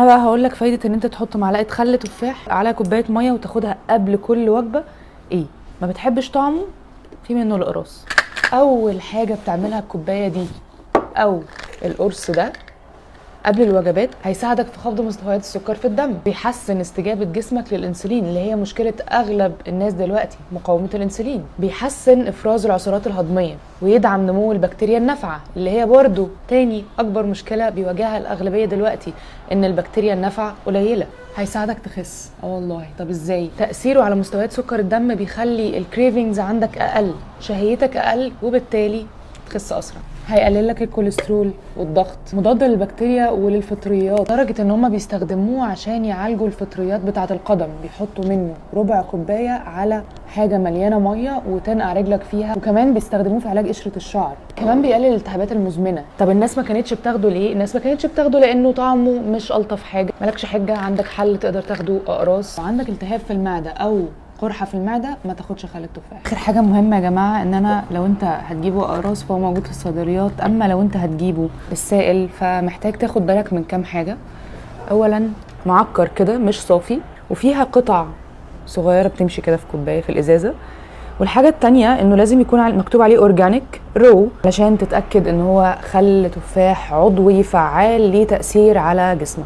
انا بقى هقول لك فايده ان انت تحط معلقه خل تفاح على كوباية مية وتاخدها قبل كل وجبه. ايه ما بتحبش طعمه؟ في منه الاقراص. اول حاجة بتعملها الكوباية دي او القرص ده قبل الوجبات هيساعدك في خفض مستويات السكر في الدم، بيحسن استجابة جسمك للأنسولين اللي هي مشكلة أغلب الناس دلوقتي، مقاومة الأنسولين، بيحسن إفراز العصارات الهضمية ويدعم نمو البكتيريا النافعة اللي هي برضو تاني أكبر مشكلة بيواجهها الأغلبية دلوقتي، إن البكتيريا النافعة قليلة. هيساعدك تخس. اه والله. طب ازاي؟ تأثيره على مستويات سكر الدم بيخلي ال cravings عندك أقل، شهيتك أقل، وبالتالي تخس أسرع. هيقلل لك الكوليسترول والضغط، مضاد للبكتيريا وللفطريات، لدرجة ان هم بيستخدموه عشان يعالجوا الفطريات بتاعة القدم، بيحطوا منه ربع كوباية على حاجة مليانة مية وتنقع رجلك فيها، وكمان بيستخدموه في علاج قشرة الشعر، كمان بيقلل الالتهابات المزمنة. طب الناس ما كانتش بتاخده ليه؟ الناس ما كانتش بتاخده لانه طعمه مش ألطف حاجة. مالكش حجة، عندك حل تقدر تاخده اقراص. وعندك التهاب في المعدة او قرحة في المعدة ما تاخدش خل التفاح. اخر حاجة مهمة يا جماعة، ان انا لو انت هتجيبه اقراص فهو موجود في الصيدليات، اما لو انت هتجيبه السائل فمحتاج تاخد بالك من كام حاجة. اولا معكر كده مش صافي، وفيها قطع صغيرة بتمشي كده في كوباية في الازازه. والحاجة التانية انه لازم يكون مكتوب عليه organic raw علشان تتاكد ان هو خل تفاح عضوي فعال ليه تاثير على جسمك.